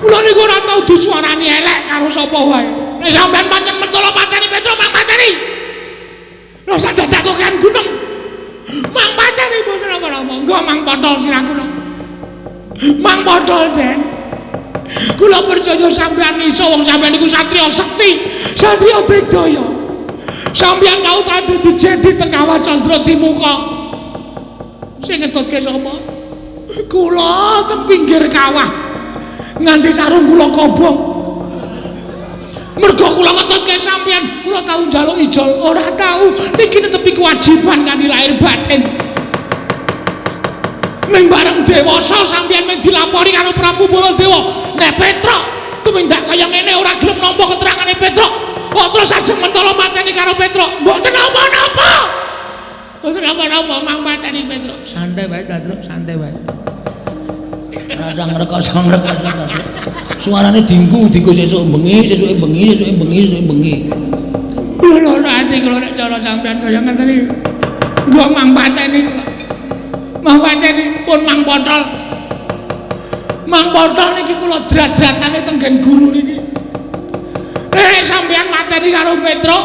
Kula niku ora tau disuarani elek karo sapa wae. Nek sampean pancen mentolo pateni Petruk, mang pateni. Lha sak dadak kok kan gunung. Mang pateni mboten napa-napa. Nggo mang potol sirah kula. Mang potol, Den. Kula percaya sampean iso, wong sampean niku satriya sekti, satriya digdaya. Sampean tau dadi dijedi teng Kawah Candra Dimuka. Sing ngetutke sapa? Kula teng pinggir kawah. Nganti sarung kula kobong. Mergo kula ngetutke sampean, kula tau njaluk ijol, ora tau. Niki tetepi kewajiban kanthi lahir batin. Ning bareng dewasa sampean mung dilapori karo Prabu Baladewa, nek Petruk tumindak kaya ngene ora gelem nampa keterangane Petruk. Kok terus ajeng mentolo mateni karo Petruk? Mboten napa-napa. Mboten napa-napa mang mateni Petruk. Santai wae, Truk, santai wae. Rasa ngrekoso-ngrekoso ta. Suarane dingku, dingku sesuk bengi, sesuke bengi, sesuke bengi, sesuke bengi. Lho ati kula nek cara sampean kaya ngeten iki. Nggo mang pateni kula. Mang pateni pun mang potol. Mang potol niki kula drat-dratane teng nggen guru niki. Nek sampean mateni karo Petruk,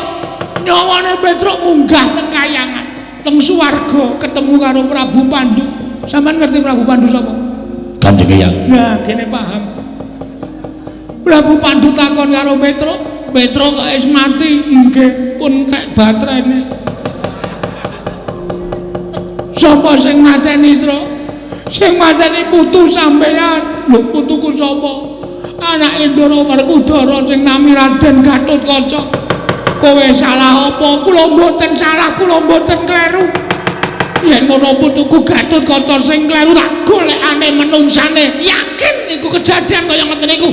nyawane Petruk munggah teng kayangan, teng swarga ketemu karo Prabu Pandu. Sampean ngerti Prabu Pandu sapa? Kanjeng Eyang. Nah, kene paham. Prabu Pandu takon karo Petruk, Petruk kok wis mati? Nggih, pun kek baterene. Sapa sing mateni, Truk? Sing mateni putu sampean. Lho, putuku sapa? Anake Ndara Werkudara sing nami Raden Gatotkaca. Kowe salah apa? Kula mboten salah, kula mboten kleru. Yen ngono putuku Gatotkaca sing kleru tak golekane menungsane. Yakin niku kejadian kaya ngeten niku.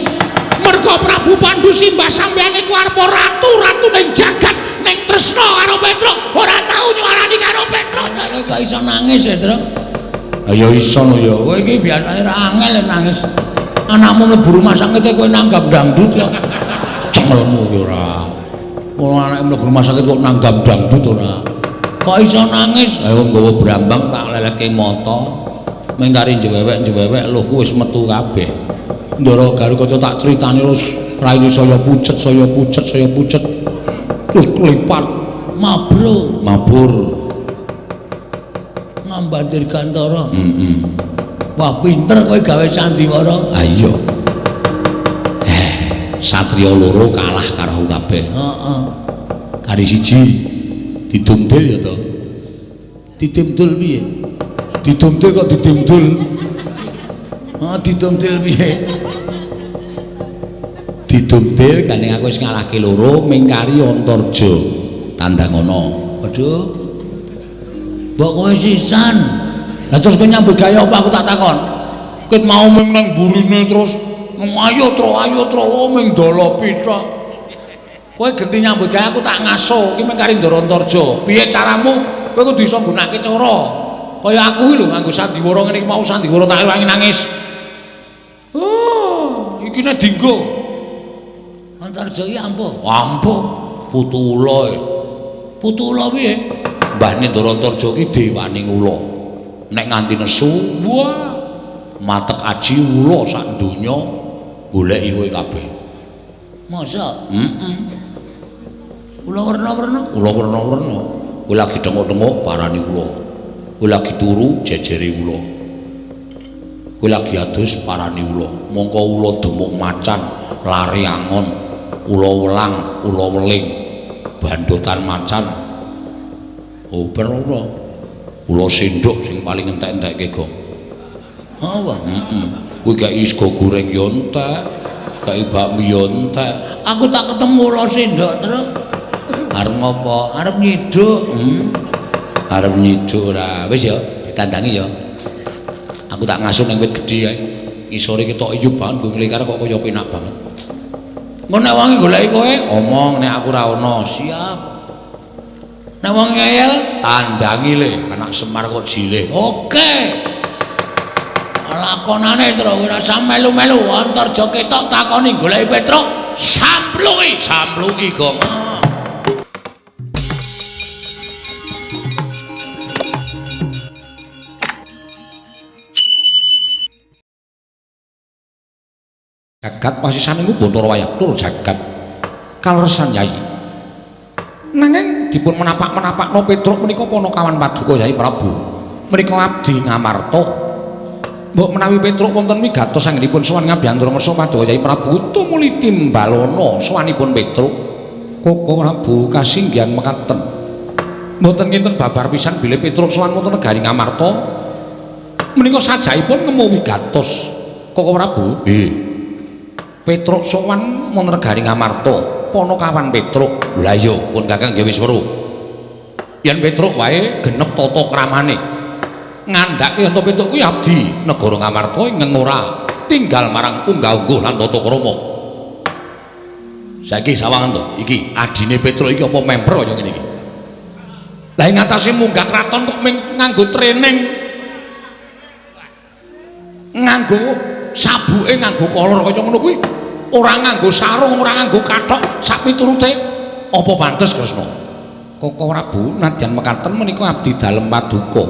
Mergo Prabu Pandu simbah sampeyan niku arep ratu, ratu ning jagat, ning tresna karo Petruk, ora tau nyuarani karo Petruk. Kowe kok iso nangis ya, Truk? Ha ya iso lho ya. Kowe iki biasane ra angel nangis. Anakmu mlebu rumah sakit kowe nanggap dangdut kok. Cengelmu ki ora. Wong anake mlebu rumah sakit kok nanggap dangdut ora. Kok iso nangis? Ayo nggawa brambang tak leletke mata. Mung kari njewewek-njewewek luhku wis metu kabeh. Ndara Garukaca tak critani terus raine saya pucet, saya pucet, saya pucet. Terus klipat mabro, mabur. Ngamban Dirgantara. Heeh. Wah, pinter kowe gawe sandiwara. Ha iya. Satriya loro kalah karo kabeh. Heeh. Kari siji didumdul ya to. Didumdul piye? Didumdul kok didumdul. Heeh, didumdul piye? Didumdul gandeng aku wis ngalahke loro ming kari Antarja tandangana. Waduh. Mbok kowe sisan. Lah terus kowe nyambut gawe apa aku tak takon? Ket mau ming nang burine terus ayo tro ayo tro ming dolopi tok. Kowe genti nyambut gawe aku tak ngaso iki ming kari Ndara Antarja. Piye caramu? Kowe kudu iso nggunakake cara. Kaya aku iki lho nganggo sandiwara ngene iki mau sandiwara tak wangi nangis. Oh, iki nek dinggo. Antarja iki ampuh. Ampuh. Putu ula. Putu ula piye? Mbahne Ndara Antarja iki dewaning ula. Nek nganti nesu, wah, matek aji ula sak donya goleki kowe kabeh. Masa? Heeh. Ula werna-werna? Ula werna-werna. Kowe lagi thenguk-thenguk parani ula. Kowe lagi turu jejere ula. Kowe lagi adus parani ula. Mongko ula demuk macan, lari angon, ula welang, ula weling, bandotan macan. Oper ula. Ula sendok sing paling entek-entekke go. Apa? Heeh. Kuwi gak sego goreng yo entek, gak bakmi yo entek. Aku tak ketemu ula sendok, Truk. Arep ngopo? Arep nyiduk. Arep nyiduk ora. Wis ya, ditandangi ya. Aku tak ngasuh ning wit gedhe kae. Ngisore ketok ijo banget, nggo nglekar kok kaya penak banget. Engko nek wong goleki kowe, omong nek aku ora ana. Siap. Nek wong ngeyel, tandangi le, anak Semar kok jileh. Oke. Lakonane Truk ora usah melu-melu, Antarja ketok takoni goleki Petruk, samplungi, samplungi gong. Jagat wasisaning Bathara Wayah tur jagat. Kaleresan Yai. Nanging dipun menapak-menapakno Petruk menika panakawan paduka Yai Prabu. Menika abdi Ngamarta. Mbok menawi Petruk wonten wigatos anggenipun sowan ngabiyantara ngersa paduka Yai Prabu tumuli timbalana sowanipun Petruk. Koko Prabu kasinggihan mekaten. Mboten kinten babar pisan bilih Petruk sowan wonten negari Ngamarta. Menika sajaipun ngemu wigatos. Koko Prabu, nggih. Petruk sowan wonten negari Ngamarta. Panakawan Petruk. Lha iya, pun Kakang nggih wis weruh. Yen Petruk wae genep tata kramane. Ngandhake yen to Petruk kuwi abdi negara Ngamarta ingkang ora tinggal marang unggah-ungguh lan tata krama. Saiki sawangan to, iki adine Petruk iki apa memper kaya ngene iki. Lah ing atase munggah kraton kok ming nganggo training. Nganggo sabuke nganggo kolor kaya ngono kuwi. Ora nganggo sarung, ora nganggo kathok sak piturute. Apa pantes Kresna? Koko Prabu nadyan mekaten menika abdi dalem paduka.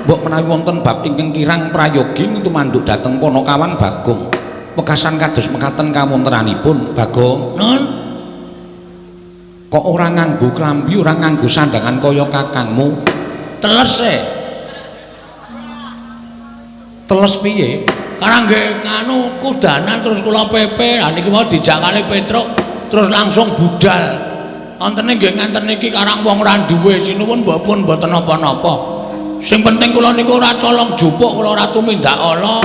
Mbok menawi wonten bab ingkang kirang prayogi tumanduk dhateng panakawan Bagong. Wekasan kados mekaten kawontenanipun Bagong. Nun. Kok ora nganggo klambi, ora nganggo sandangan kaya kakangmu? Teles e. Teles piye? Karang nggih nganu kudanan terus kula pepe. Lah niki mau dijak kali Petruk terus langsung budal. Wontene nggih ngenten niki karang wong ora duwe sinuwun mbok pun mboten napa-napa. Sing penting kula niku ora colong jupuk, kula ora tumindak ala.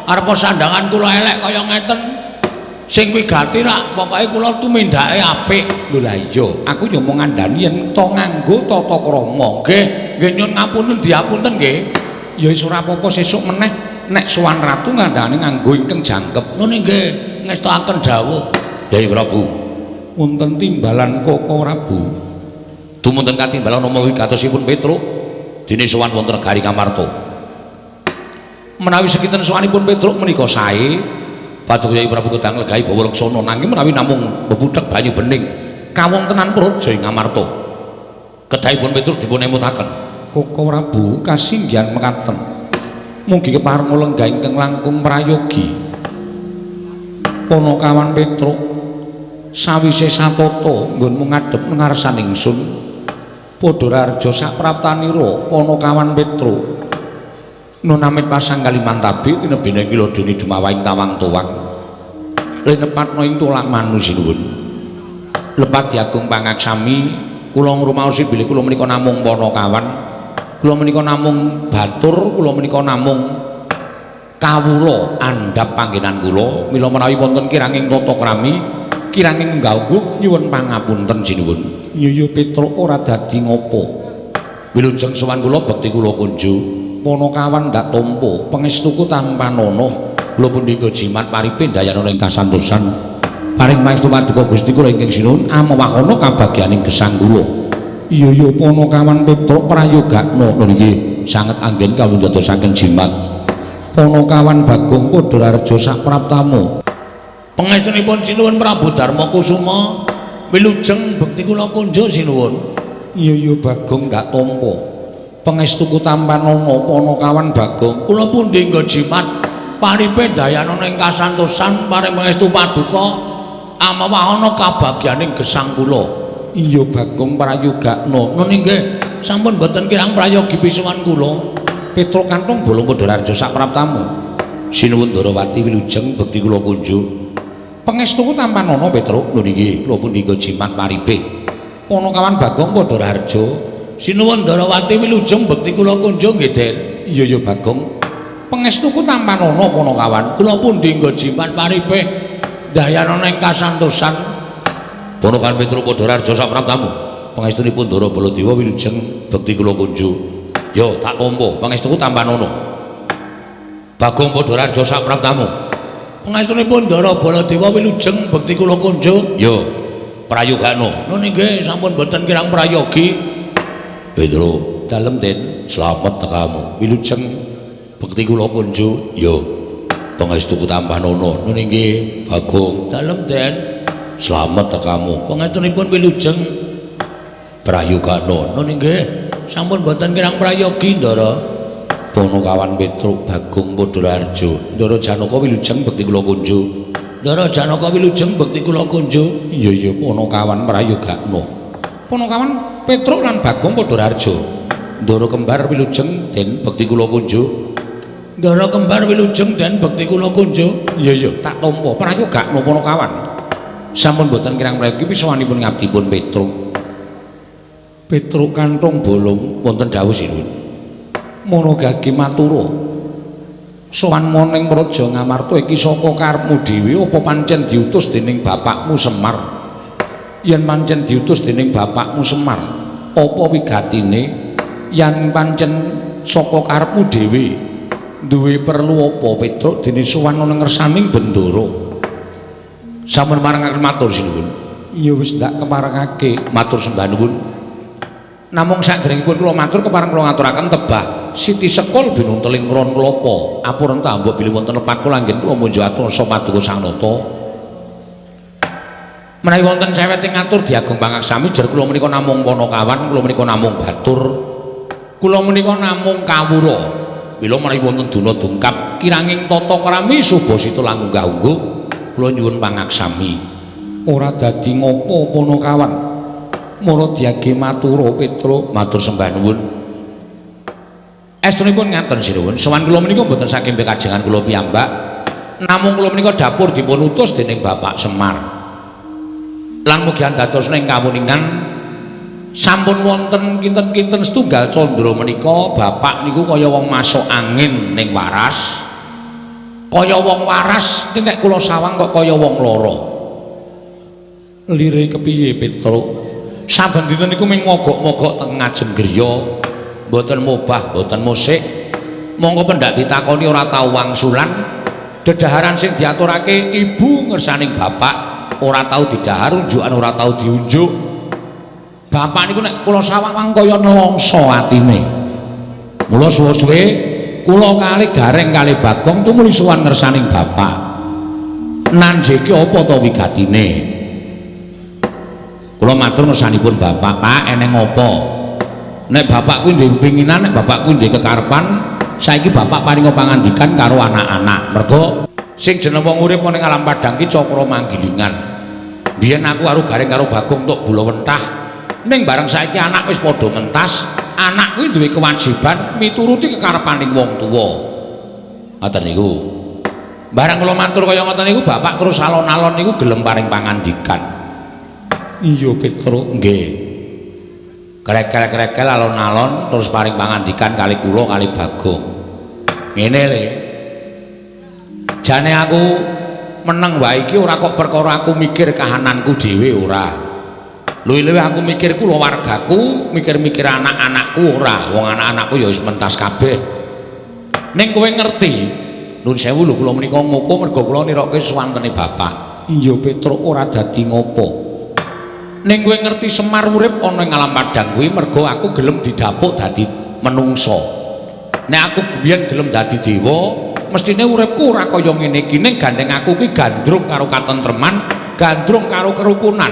Arepa sandangan kula elek kaya ngeten. Sing wigati rak pokoke kula tumindake apik. Lho lah iya, aku ya mung ngandani yen to nganggo tata krama. Nggih, nggih nyun ngapunten diapunten nggih. Ya wis ora apa-apa sesuk meneh nek sowan ratu ngandani nganggo ingkang jangkep. Ngono nggih, ngestokaken dawuh. Yai Prabu, wonten timbalan Koko Prabu. Dumunten katimbalan nama wigatosipun Petruk dene sowan wonten negari Ngamarta. Menawi sekinten sowanipun Petruk menika sae, paduka Yai Prabu kedang legahi bawa laksana, nanging menawi namung bebudhek banyu bening kawontenan praja ing Ngamarta. Kedahipun Petruk dipun emutaken. Koko Prabu kasinggihan mekaten. Mugi kepareng lenggah ingkang langkung prayogi. Panakawan Petruk sawise satata nggonmu ngadhep ngarsan ingsun. Padha raharja sapraptanira panakawan Petruk. Nun amit pasang Kalimantabi tinebene kiladhane dumawahing tawang tuwang. Linepatna ing tolak manu sinuwun. Lepat diagung pangaksami kula ngrumaosi bilih kula menika namung panakawan. Kula menika namung batur, kula menika namung kawula andhap panggenan kula. Mila menawi wonten kiranging tata krami, kiranging unggah-ungguh nyuwun pangapunten sinuwun. Yuyu Petruk ora dadi ngopo. Wilujeng sowan kula bekti kula kunju. Panakawan ndak tampa, pangestuku tampanana. Kula pundi jimat paripe ndayanana ing kasantosan. Paring pangestu paduka Gusti kula ingkang sinuwun amawahana kabagyaning gesang kula. Iya ya panakawan Petruk prayogakna. Lho nggih, sanget anggen kawula ndadosaken jimat. Panakawan Bagong padha raharja sapraptamu. Pangestunipun sinuwun Prabu Darma Kusuma, wilujeng bekti kula kunjo sinuwun. Iya ya Bagong ndak tampa. Pangestuku tampanana panakawan Bagong. Kula pundi nggo jimat paripe dayanana ing kasantosan paring pangestu paduka amawahana kabagyaning gesang kula. Iya Bagong prayogakna. Nun inggih, sampun boten kirang prayogi pisuwan kula. Petruk kanthong bolong padha raharja sapraptamu. Sinuwun Darawati wilujeng bekti kula kunjuk. Pangestuku tampanana Petruk. Lho nggih, kula pundi nggo jimat paripe. Panakawan Bagong padha raharja. Sinuwun Darawati wilujeng bekti kula kunjuk nggih, Den. Iya ya Bagong. Pangestuku tampanana panakawan. Kula pundi nggo jimat paripe dayanana ing kasantosan. Panakawan Petruk padha raharja sapraptamu. Pangestunipun Ndara Baladewa wilujeng bekti kula kunjuk. Yo tak tampa, pangestuku tampanana. Bagong padha raharja sapraptamu. Pangestunipun Ndara Baladewa wilujeng bekti kula kunjuk. Yo prayogana. Nun inggih, sampun boten kirang prayogi. Petro dalem Den, slamet tekamu. Wilujeng bekti kula kunjuk. Yo pangestuku tampanana. Nun inggih, Bagong. Dalem Den, slamet tekamu. Pangestunipun wilujeng prayogana. Nun inggih, sampun boten kirang prayogi Ndara. Panakawan Petruk Bagong padha raharja. Ndara Janaka wilujeng bekti kula kunjuk. Ndara Janaka wilujeng bekti kula kunjuk. Iya iya Panakawan prayogakna. Panakawan Petruk lan Bagong Padha Raharja. Ndara kembar wilujeng den bekti kula kunjuk. Ndara kembar wilujeng den bekti kula kunjuk. Iya iya tak tampa prayogakna Panakawan. Sampun boten kirang prayogi pisawanipun ngabdipun Petruk. Petruk kanthong bolong wonten dawuh sinuwun. Monogage matura. Sowan moning Praja Ngamarta iki saka karepmu dhewe apa pancen diutus dening bapakmu Semar? Yen pancen diutus dening bapakmu Semar, apa wigatine? Yen pancen saka karepmu dhewe, duwe perlu apa Petruk dene sowan ana ngersaning Bendara? Sampun marengaken matur sinuwun. Ya wis ndak keparengake matur sembah nuwun. Namung saderengipun kula matur kepareng kula ngaturaken tebah Siti Sekul binunteling ron klapa. Apurenta mbok bilih wonten lepat kula anggen kula munjuk atur rasa paduka Sang Nata. Menawi wonten cewet ing ngatur diagung pangaksami jer kula menika namung panakawan, kula menika namung batur. Kula menika namung kawula. Mila menawi wonten duna dungkap kiranging tata krami subasita lan unggah-ungguh kula nyuwun pangaksami. Ora dadi ngopo Panakawan. Mula diage matura Petruk, matur sembah nuwun. Estunipun ngaten sinuwun, sowan kula menika mboten saking pekajengan kula piyambak, namung kula menika dapur dipun utus dening Bapak Semar. Lan mugi andados ing kawuningan sampun wonten kinten-kinten setunggal candra menika bapak niku kaya wong masuk angin ning waras. Kaya wong waras nek kula sawang kok kaya wong lara. Lire kepiye Petruk? Saben dinten niku ming mogok-mogok teng ngajeng griya, mboten mobah, mboten musik. Monggo pendak ditakoni ora tau wangsulan. Dedaharan sing diaturake ibu ngersaning bapak ora tau didahar, unjukan ora tau diunjuk. Bapak niku nek kula sawang kaya nelongso atine. Mula suwe-suwe kula kalih Gareng kalih Bagong tumuli sowan ngersaning bapak. Nanjeke apa to wigatine? Kula matur ngersanipun bapak, Pak, eneng apa? Nek bapak kuwi duwe pinginan, nek bapak kuwi duwe kekarepan, saiki bapak paringa pangandikan karo anak-anak. Mergo sing jeneng wong urip ning alam padang ki cakra manggilingan. Biyen aku karo Gareng karo Bagong tok bula wentah. Ning bareng saiki anak wis padha mentas, anak kuwi duwe kewajiban mituruti kekarepaning wong tuwa. Ngoten niku. Bareng kula matur kaya ngoten niku bapak terus alon-alon niku gelem paring pangandikan. Iya Petruk, nggih. Krekel-krekel alon-alon terus paring pangandikan kali kula kali Bagong. Ngene le. Jane aku meneng wae iki ora kok perkara aku mikir kahananku dhewe ora. Luwih-luwih aku mikir kulawargaku, mikir-mikir anak-anakku ora. Wong anak-anakku ya wis mentas kabeh. Ning kowe ngerti, nuwun sewu lho kula menika ngoko mergo kula nirokke suwantene bapak. Iya Petruk ora dadi ngopo. Ning kowe ngerti Semar urip ana ing alam padang kuwi mergo aku gelem didapuk dadi menungsa. Nek aku biyen gelem dadi dewa, mestine uripku ora kaya ngene iki. Ning gandeng aku ki gandrung karo katentreman, gandrung karo kerukunan.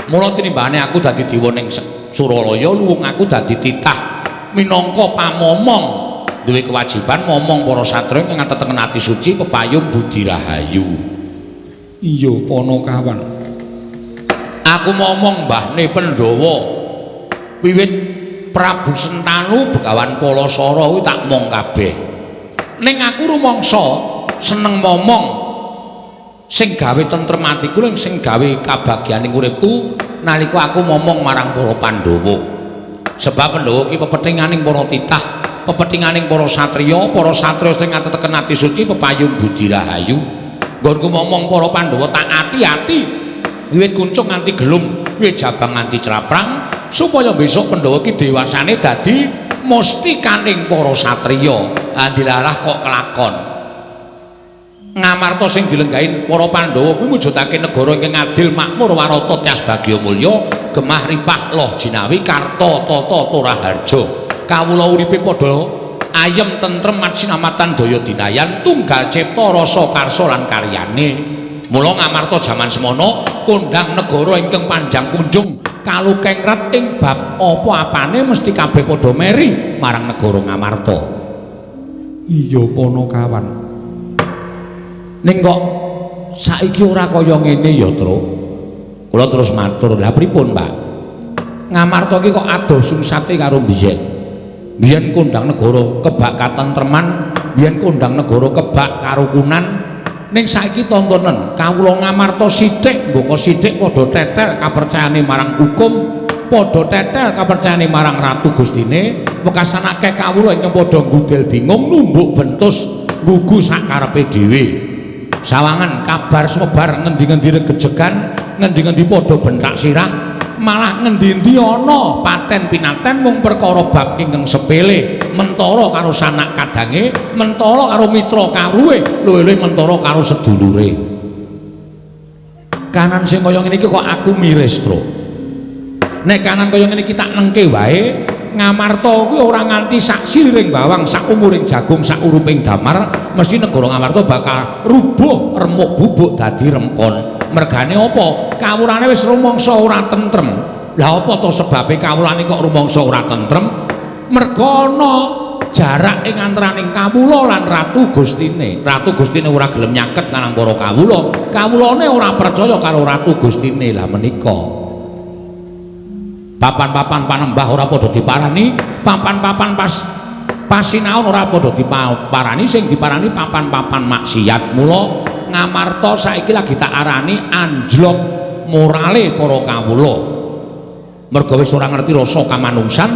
Mula tinimbane aku dadi dewa ning Suralaya, luwung aku dadi titah minangka pamomong, duwe kewajiban momong para satriya ingkang atetengen ati suci pepayung budi rahayu. Iya Panakawan. Aku momong mbahne Pandhawa wiwit Prabu Sentanu Begawan Palasara kuwi tak mong kabeh. Ning aku rumangsa seneng momong sing gawe tentrem atiku lan sing gawe kabagyaning uripku nalika aku momong marang para Pandhawa. Sebab Pandhawa ki pepethinganing para titah, pepethinganing para satriya, para satriya sing ateteken ati suci pepayung budi rahayu. Nggonku momong para Pandhawa tak ati-ati wiwit kuncung nganti gelung, wiwit jabang nganti craprang, supaya besok Pandhawa ki dewasane dadi mustikaning para satriya. Andilalah kok kelakon. Ngamarta sing dilenggahin para Pandhawa kuwi mujudake negara ingkang adil, makmur, warata, tyas bagya mulya, gemah ripah loh jinawi, karta tata toraharja. Kawula uripe padha ayem tentrem sinamatan daya dinayan, tunggal cipta rasa karsa lan karyane. Mula Ngamarta jaman semono kondhang negara ingkang panjang kunjung kalukengrat ing bab apa-apane mesti kabeh padha meri marang negara Ngamarta. Iya Panakawan. Ning kok saiki ora kaya ngene ya, Truk. Kula terus matur, "Lah pripun, Pak? Ngamarta iki kok adoh sungsate karo biyen. Biyen kondang negara kebak katentreman, biyen kondang negara kebak karukunan. Ning saiki tontonen kawula Ngamarta sithik mbaka sithik padha tetel kapercayane marang hukum, padha tetel kapercayane marang Ratu Gustine, wekasan akeh kawula ingkang padha ngudel bingung numbuk bentus nggugu sak karepe dhewe. Sawangan kabar sumebar ngendi-ngendi regejegan, ngendi-ngendi padha bentak sirah, malah ngendi-endi ana paten pinaten mung perkara bab ingkang sepele, mentara karo sanak kadange, mentara karo mitra kawruhe, luwih-luwih mentara karo sedulure. Kanan sing kaya ngene iki kok aku miris, Truk. Nek kanan kaya ngene iki tak nengke wae, Ngamarta kuwi ora nganti sak siliring bawang, sak umuring jagung, sak uruping damar, mesti negara Ngamarta bakal rubuh remuk bubuk dadi rempon. Mergane apa? Kawulane wis rumangsa ora tentrem. Lah apa to sebabe kawulane kok rumangsa ora tentrem? Merga ana jarak ing antaraning kawula lan Ratu Gustine. Ratu Gustine ora gelem nyaket marang para kawula, kawulane ora percaya karo Ratu Gustine. Lah menika papan-papan panembah ora padha diparani, papan-papan pas pasinaon ora padha diparani, sing diparani papan-papan maksiat. Mula Ngamarta saiki lagi tak arani anjlok morale para kawula. Merga wis ora ngerti rasa kamanungsan,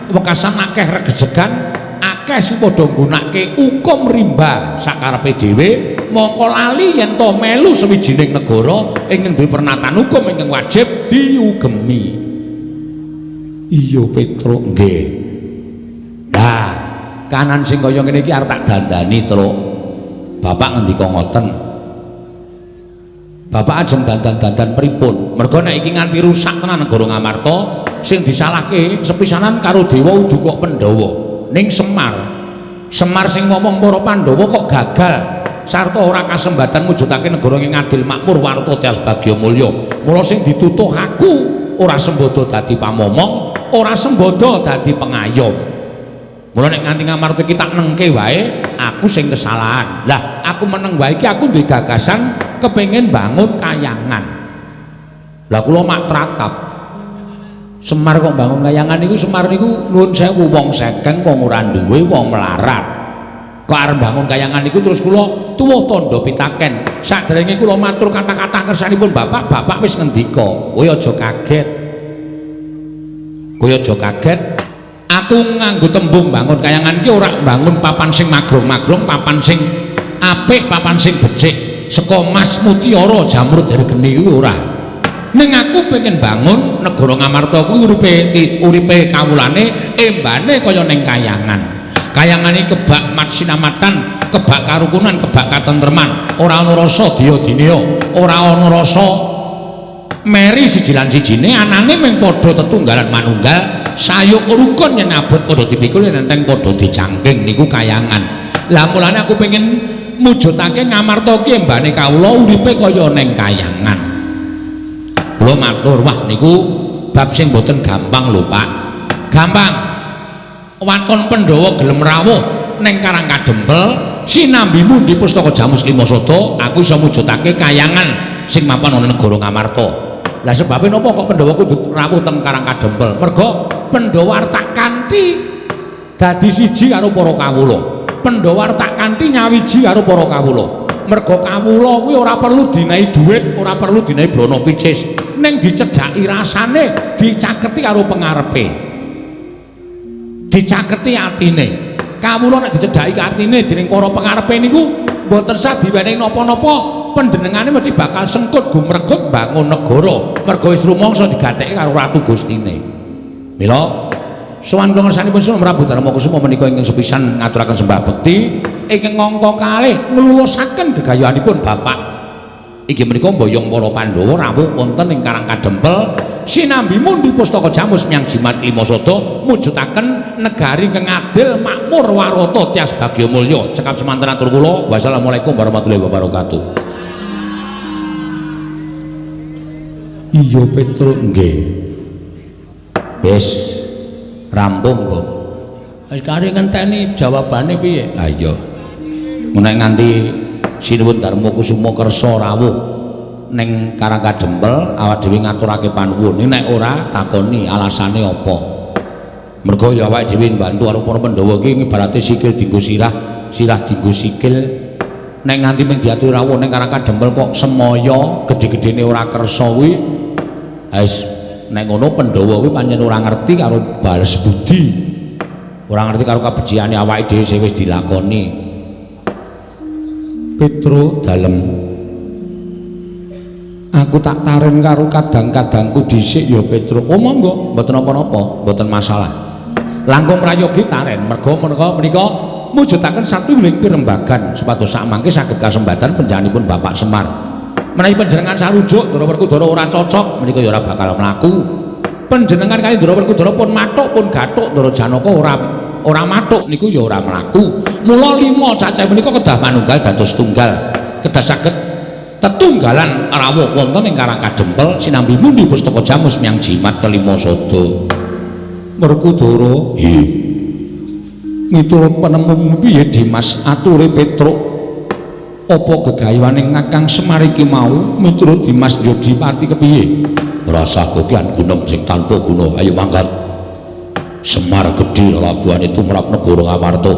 wekasan akeh regejegan, akeh sing padha nggunakake hukum rimba sakarepe dhewe, mongko lali yen to melu sawijining negara ingkang duwe pernatan hukum ingkang wajib diugemi. Iya Petruk, nggih. Lah, kanan sing kaya ngene iki arep tak dandani, Truk. Bapak ngendika ngoten. Bapak ajeng dandan-dandan pripun? Merga nek iki nganti rusak tenan negara Ngamarta, sing disalahke sepisanan karo dewa udu kok Pandhawa. Ning Semar. Semar sing ngomong para Pandhawa kok gagal sarta ora kasembatan mujudake negara ing adil makmur warta tias bagya mulya. Mula sing ditutuh aku ora sembodo dadi pamomong, ora sembodo dadi pengayom. Mula nek nganti Ngamarta iki tak nengke wae, aku sing kesalahan. Lah, aku meneng wae iki aku duwe gagasan kepengin bangun kayangan. Lah kula mak tratap. Semar kok bangun kayangan niku, Semar niku nuwun sewu wong sekeng, wong ora duwe, wong melarat. Kok arep bangun kayangan niku terus kula tuwuh tandha pitaken. Saderenge kula matur kata-kata kersanipun Bapak, Bapak wis ngendika, "Kowe aja kaget. Kowe aja kaget. Aku nganggo tembung bangun kayangan iki ora bangun papan sing magrong-magrong, papan sing apik, papan sing becik, saka mas mutiara jamrud hergeni kuwi ora. Ning aku pengen bangun negara Ngamarta kuwi uripe kawulane embane kaya ning kayangan. Kayangan iki kebak matsinamatan, kebak karukunan, kebak katentreman, ora ana rasa diya-dineya, ora ana rasa meri siji lan sijine, anane mung padha tetunggalan manunggal, sayuk rukun yen abot padha dipikul, yen enteng padha dicangking niku kayangan. Lah mulane aku pengen mujudake Ngamarta ki embane kawula uripe kaya ning kayangan." Kula matur, "Wah niku bab sing mboten gampang lho, Pak." "Gampang. Waton Pandhawa gelem rawuh ning Karang Kadempel sinambi mundi pustaka Jamus Lima Sada, aku iso mujudake kayangan sing mapan ana negara Ngamarta." Lah sebabe napa kok Pandhawa kudu rawuh teng Karang Kadempel? Merga Pandhawa tak kanthi dadi siji karo para kawula. Pandhawa tak kanthi nyawiji karo para kawula. Merga kawula kuwi ora perlu dinehi dhuwit, ora perlu dinehi brana picis, ning dicedhaki rasane, dicaketi karo pengarepe. Dicaketi atine. Kawula nek dicedhaki atine dening para pengarepe niku mboten sah diwenehi napa-napa, panjenengane mesti bakal sengkut gumregut bangun negara. Merga wis rumangsa digatheki karo Ratu Gustine. Mila sowan kula ngersanipun Sunan Prabu Darma Kusuma menika ingkang sepisan ngaturaken sembah bekti ingkang angka kalih nglulusaken gegayuhanipun Bapak. Inggih menika mboyong para Pandhawa rawuh wonten ing Karang Kadempel sinambi mundi pustaka Jamus Miang Jimat Lima Sada mujudaken negari ingkang adil makmur warata tias bagya mulya. Cekap semanten atur kula. Wassalamualaikum warahmatullahi wabarakatuh. Iya Petruk, nggih. Wis rampung kok. Wis kari ngenteni jawabane piye? Ha iya. Nek nganti Sinuwun Darma Kusuma kersa rawuh ning Karang Kadempel awak dhewe ngaturake panuwun. Nek ora takoni alasane apa? Mergo ya awake dhewe mbantu karo para Pandhawa iki ibarate sikil dienggo sirah, sirah dienggo sikil. Nek nganti mung diaturi rawuh ning Karang Kadempel kok semaya gedhe-gedhene ora kersa kuwi, wis nek ngono Pandhawa kuwi pancen ora ngerti karo bales budi. Ora ngerti karo kabeciane awake dhewe sing wis dilakoni. Petro dalem, aku tak taren karo kadang-kadangku dhisik ya Petro. Oh monggo, mboten napa-napa, mboten masalah. Langkung prayogi taren, merga menika mujudaken satunggiling pirembagan supados sakmangke saged kasembatan panjenenganipun Bapak Semar. Menawi panjenengan sarujuk Ndara Werkudara ora cocok, menika ya ora bakal mlaku. Panjenengan kali Ndara Werkudara pun mathuk pun gathuk, Ndara Janaka ora mathuk niku ya ora mlaku. Mula lima cacah menika kedah manunggal dados tunggal, kedah saged tetunggalan rawuh wonten ing Karang Kadempel sinambi mundi pustaka jamus miyang jimat kelima sada. Werkudara, nggih. Miturut penemumu piye Dimas ature Petruk? Apa gegayuhane Kakang Semar iki mau miturut Dimas Yodipati kepiye? Rasa kokian gunem sing tanpa guna. Ayo mangkat. Semar gedhe lelabuhane tumrap negara Ngamarta.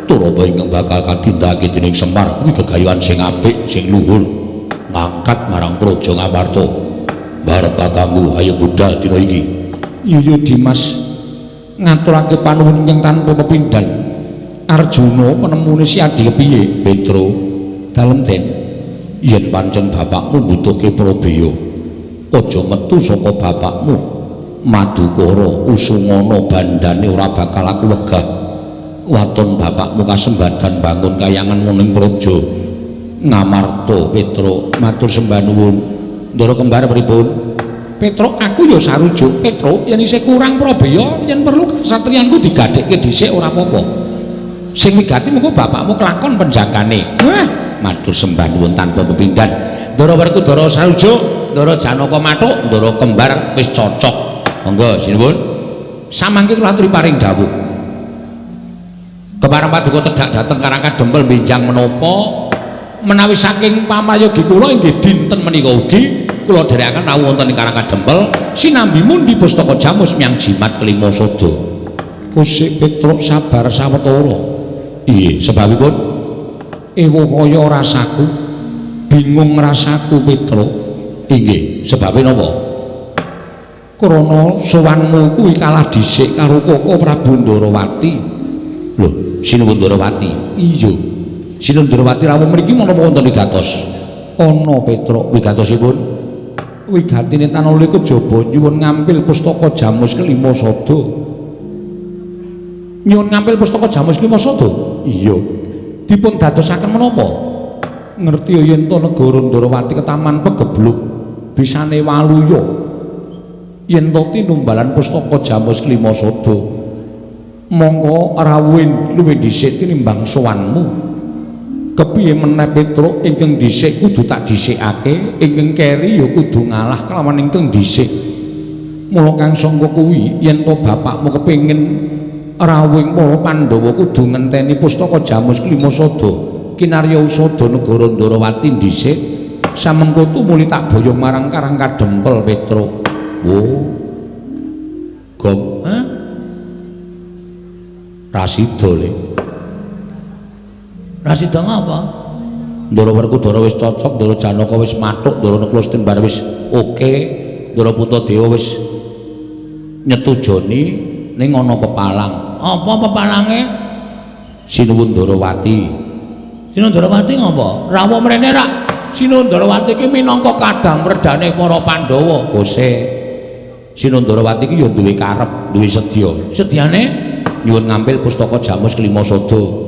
Turaba ingkang bakal katindakake dening Semar kuwi gegayuhan sing apik, sing luhur, ngangkat marang praja Ngamarta. Barep kakangku, ayo budal dina iki. Iya Dimas, ngaturake panuwun ingkang tanpa pepindhan. Arjuna penemune si Adi kepiye? Petro, dalem Den, yen pancen bapakmu mbutuhke prabeya, aja metu saka bapakmu. Madukara usungana bandane ora bakal aku wegah. Waton bapakmu kasembadan bangun kayangan ning praja Ngamarta. Petro, matur sembah nuwun. Ndara kembar pripun? Petro, aku ya sarujuk. Petro, yen isih kurang prabeya, yen perlu kasatriyanku digadhekke dhisik ora apa-apa. Sing wigati mengko bapakmu kelakon penjagane. Wah, matur sembah nuwun tanpa pepindhan. Ndara Werkudara sarujuk, Ndara Janaka mathuk, Ndara kembar wis cocok. Monggo sinuwun. Samangke kula aturi paring dawuh. Kepareng paduka tedhak dhateng Karang Kadempel benjang menapa menawi saking pamayogi kula inggih dinten menika ugi kula dherekaken rawuh wonten ing Karang Kadempel sinambi mundi pustaka jamus miyang jimat kelima sada. Kusik Petruk sabar sawetara. Iya, sebabipun ewa kaya rasaku, bingung rasaku Petruk. Inggih, sebabe napa? Krana sowanmu kuwi kalah dhisik karo Koko Prabu Ndarawati. Lho, Sinuwun Ndarawati? Iya. Sinuwun Ndarawati rawuh mriki menapa wonten wigatos? Ana Petruk. Wigatosipun wigatine tanuli kejaba nyuwun ngampil pustaka jamus kelima sada. Nyuwun ngampil pustaka jamus kelima sada? Iya. Dipun dadosaken menapa? Ngerti yen to negara Ndarawati ketaman pegebluk bisane waluya yen to tinumbalan pustaka jamus kelima sada. Mongko rawuhe luwih dhisik tinimbang sowanmu. Kepiye meneh Petruk, ingkang dhisik kudu tak dhisikake, ingkang keri ya kudu ngalah kelawan ingkang dhisik. Mula kang sangka kuwi yen to bapakmu kepengin rawuhing para Pandhawa kudu ngenteni pustaka jamus kelima sada kinarya usada negara Ndarawati dhisik. Samengko tumuli tak boyong marang Karang Kadempel Petruk. Oh. Gong, ha? Rasida le. Rasida ngapa? Ndara Werkudara wis cocok, Ndara Janaka wis mathuk, Ndara Nakula Setembar wis oke, Ndara Puntadewa wis nyetujoni ning ana pepalang. Apa pepalange? Sinuwun Ndarawati. Sinuwun Ndarawati ngapa? Rawuh mrene rak. Sinuwun Ndarawati iki minangka kadang werdane para Pandhawa. Kose. Sinuwun Ndarawati iki ya duwe karep, duwe sedya. Sedyane nyuwun ngampil pustaka jamus kelima sada.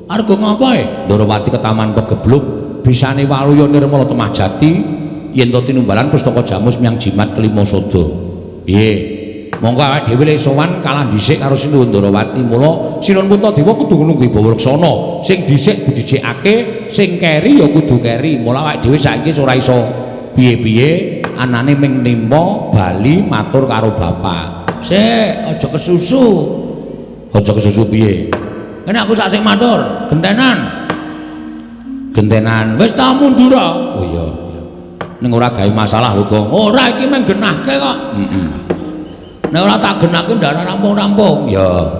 Argo ngapa e? Ndarawati ketaman pegebluk bisane waluya nirmala temah jati yen to tinumbalan pustaka jamus miyang jimat kelima sada. Piye? Monggo awake dhewe le sowan kalah dhisik karo Sinuwun Ndarawati. Mula Sinuwun Puntadewa kudu nunggu wibawa laksana. Sing dhisik didhisikake, sing keri ya kudu keri. Mula awake dhewe saiki ora iso piye-piye, anane ming nimpa bali matur karo bapak. Sik, aja kesusu. Aja kesusu piye? Kene aku sak sing matur, gentenan. Gentenan wis ta mundur. Oh iya. Ning ora gawe masalah lho, Gong. Ora, iki mung genahke kok. Heeh. Nek ora tak genahke ndak rampung-rampung. Ya.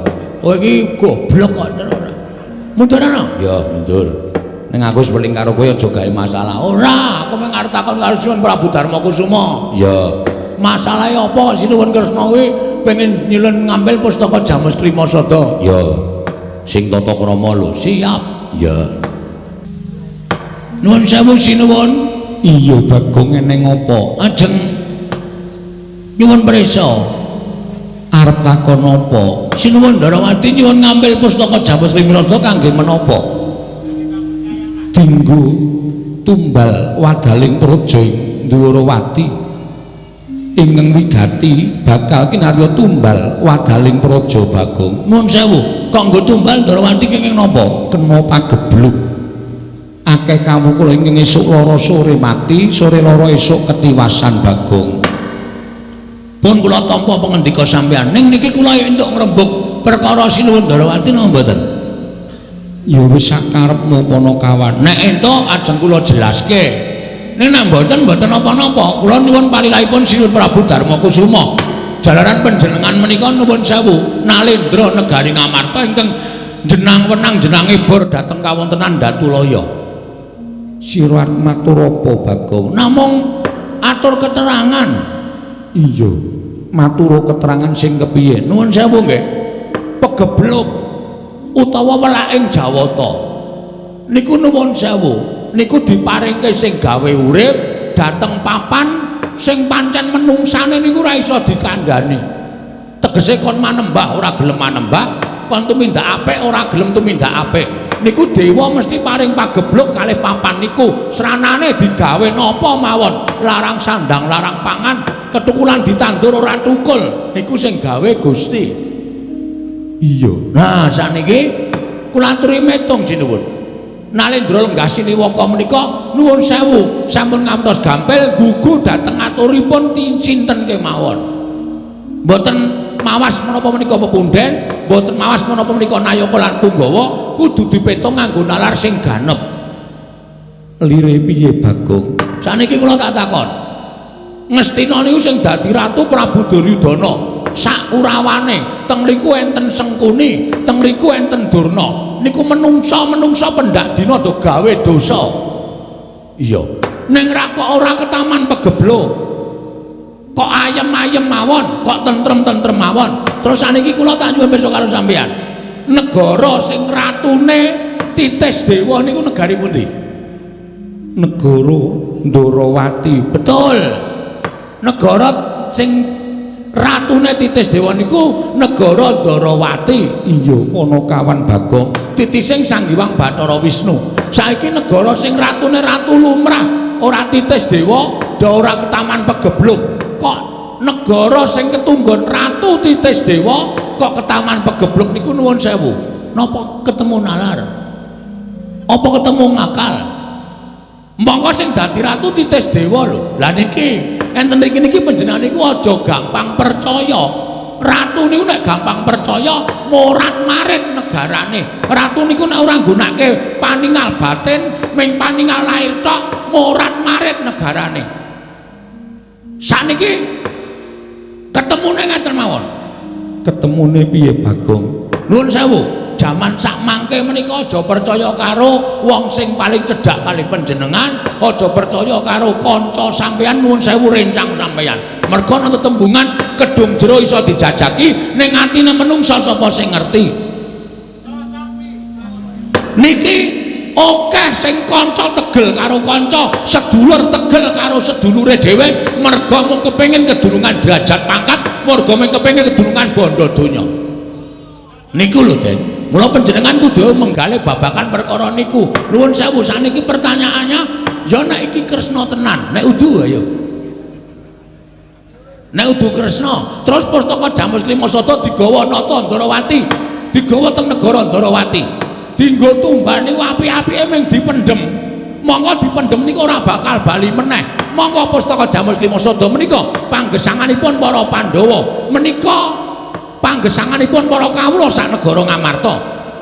Oh iki goblok kok ora. Mundur ana? Ya, mundur. Ning aku wis weling karo kowe aja gawe masalah. Ora, aku mung arep takon karo Sinuwun Prabu Darma Kusuma. Ya. Masalahe apa Sinuwun Kresna kuwi pengen nyilon ngambil pustaka Jamus Klima Sada? Ya. Sing tata krama lho. Siap. Ya. Nuwun sewu Sinuwun. Iya Bagong, eneng apa? Ajeng nyuwun prisa. Arep takon apa? Sinuwun Ndarawati nyuwun ngambil pustaka Jamus Klima Sada kangge menapa? Dinggo tumbal wadaling praja ing Dwarawati. Ingkang wigati bakal kinarya tumbal wadaling praja Bagong. Nuwun sewu, kok nggo tumbal Ndarawati kenging napa? Kena pagebluk. Akeh kawula ingkang esuk lara sore mati, sore lara esuk ketiwasan Bagong. Pun kula tampa pangendika sampeyan. Ning niki kula entuk ngrembug perkara Sinuwun Ndarawati napa mboten? Ya wis sakarepmu Panakawan. Nek entuk ajeng kula jelaske. Ning nek mboten mboten napa-napa. Kula nyuwun palilahipun Sinuwun Prabu Darma Kusuma. Jalaran panjenengan menika nuwun sewu nalendra negari Ngamarta ingkang jenang wenang jenange bor dhateng kawontenan Datulaya. Sira arep matur apa Bagong? Namung atur keterangan. Iya, matur keterangan sing kepiye? Nuwun sewu nggih. Pegebluk utawa welaking Jawata niku nuwun sewu, niku diparingke sing gawe urip dhateng papan sing pancen menungsane niku ora iso dikandhani. Tegese kon manembah ora gelem manembah, kon tumindak apik ora gelem tumindak apik. Niku dewa mesti paring pagebluk kalih papan niku, sranane digawe napa mawon, larang sandang larang pangan, ketukulan ditandur ora tukul, niku sing gawe Gusti. Iya. Nah sakniki kula aturi metung sinuwun. Nalendra lenggah siniwaka menika nuwun sewu sampun ngantos gampil gugu dhateng aturipun sinten kemawon. Mboten mawas menapa menika pepunden, mboten mawas menapa menika nayaka lan punggawa, kudu dipetung nganggo nalar sing ganep. Lire piye Bagong? Sakniki kula tak takon. Ngastina niku sing dadi ratu Prabu Duryudana. Sakurawane teng mriku enten Sengkuni, teng mriku enten Durna. Niku menungsa-menungsa pendak dina do gawe dosa. Iya. Ning ra kok ora ketaman pegebluk. Kok ayem-ayem mawon, kok tentrem-tentrem mawon. Terus saniki kula tak nyuwun pirsa karo sampeyan. Negara sing ratune Titis Dewa niku negari pundi? Negara Ndarawati. Betul. Negara sing ratune Titis Dewa niku negara Ndarawati. Iya, Panakawan Bagong. Titising Sang Hyang Bathara Wisnu. Saiki negara sing ratune ratu lumrah, ora Titis Dewa, do ora ketaman pegebluk. Kok negara sing ketunggon ratu Titis Dewa kok ketaman pegebluk niku nuwun sewu. Napa ketemu nalar? Apa ketemu ngakal? Monggo sing dadi ratu Titis Dewa lho. Lah niki enten mriki niki panjenengan niku aja gampang percaya. Ratu niku nek gampang percaya morat-marit negarane. Ratu niku nek ora nggunake paningal batin, ming paningal lahir tok, morat-marit negarane. Sakniki ketemune ngaten mawon. Ketemune piye Bagong? Nuwun sewu, jaman sak mangke menika aja percaya karo wong sing paling cedhak kalih panjenengan, aja percaya karo kanca sampeyan, nuwun sewu rencang sampeyan. Merga ana tetembungan kedung jero iso dijajaki, ning atine menungsa sapa sing ngerti. Niki akeh sing kanca tegel karo kanca, sedulur tegel karo sedulure dhewe, merga mung kepengin kedulungan derajat pangkat, merga mung kepengin kedulungan bondo donya. Niku lho, Den. Mula panjenengan kudu menggalih babakan perkara niku. Nuwun sewu, sakniki pertanyaannya, ya nek iki Kresna tenan, nek udu ayo. Nek udu Kresna, terus pustaka Jamus Klima Sada digawa nata Ndarawati, digawa teng negara Ndarawati. Dinggo tumbal niku apik-apike mung dipendhem. Monggo dipendhem niku ora bakal bali meneh. Monggo pustaka Jamus Klima Sada menika panggesanganipun para Pandhawa, menika panggesanganipun para kawula sak negara Ngamarta.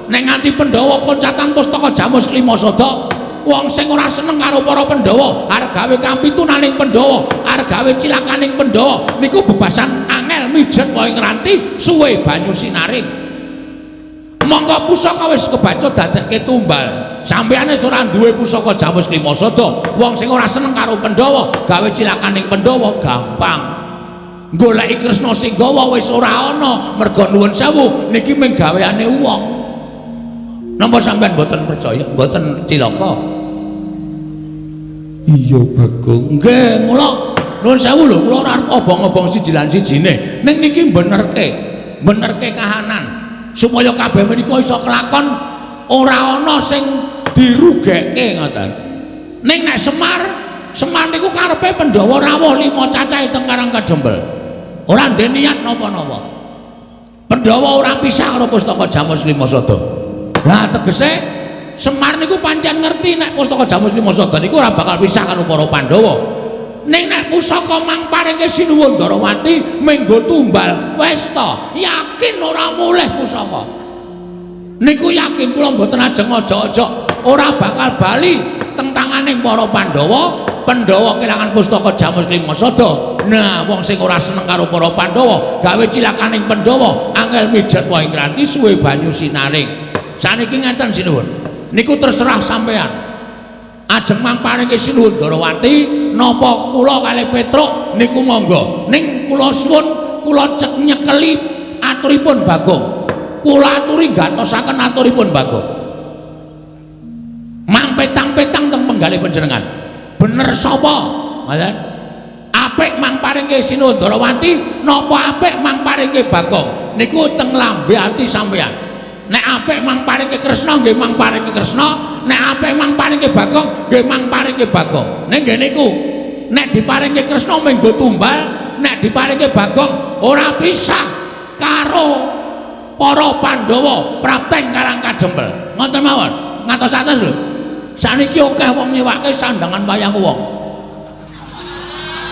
Nek nganti Pandhawa koncatan pustaka Jamus Klima Sada Wong sing ora seneng karo para Pandhawa, arep gawe kapitunaning Pandhawa, arep gawe cilakaning Pandhawa, niku bebasan angel mijet wae ngranti suwe banyu sinaring. Monggo pusaka wis kebaca dadekke tumbal. Sampeyan wis ora duwe pusaka Jamus Lima Sada. Wong sing ora seneng karo Pandhawa, gawe cilakaning Pandhawa gampang. Goleki Kresna sing gawa wis ora ana, merga nuwun sewu niki mung gaweane wong. Napa sampeyan mboten percaya, mboten cilaka? Iya Bagong. Nggih, mula nuwun sewu lho, kula ora arep obong-obong siji lan sijine. Ning niki benerke, benerke kahanan supaya kabeh menika iso kelakon ora ana sing dirugekke ngoten. Ning nek Semar, Semar niku karepe Pandhawa rawuh 5 cacahe teng Karang Kadempel. Ora ndek niat napa-napa. Pandhawa ora pisah karo pustaka Jamus Lima Sada. Lah tegese Semar niku pancen ngerti nek pustaka Jamus Lima Sada niku ora bakal pisah karo para Pandhawa. Ning nek pusaka mang paringke Sinuwun Darawati menggo tumbal wis ta, yakin ora mulih pusaka. Niku yakin kula mboten ajeng aja-aja ora bakal bali teng tanganing para Pandhawa. Pandhawa kelangan pustaka Jamus Lima Sada. Nah, wong sing ora seneng karo para Pandhawa, gawe cilakaning Pandhawa, angel mijet wae ngranti suwe banyu sinaring. Saniki ngeten sinuwun. Niku terserah sampean. Ajeng mamparingke Sinuwun Darawati napa kula kalih Petruk niku monggo. Ning kula suwun kula cek nyekeli aturipun Bagong. Kula aturi gatosaken aturipun Bagong. Mang petang-petang teng penggalih panjenengan. Bener sapa? Ngoten. Apik mang paringke Sinuwun Darawati napa apik mang paringke Bagong? Niku teng lambe ati sampean. Nek apik mang paringke Kresna nggih mang paringke Kresna, nek apik mang paringke Bagong nggih mang paringke Bagong. Ning nggih niku, nek diparingke Kresna mung nggo tumbal, nek diparingke Bagong ora pisah karo para Pandhawa prapteng Karang Kadempel. Ngoten mawon, ngatos-atos lho. Saniki akeh wong nyewake sandangan wayang wong.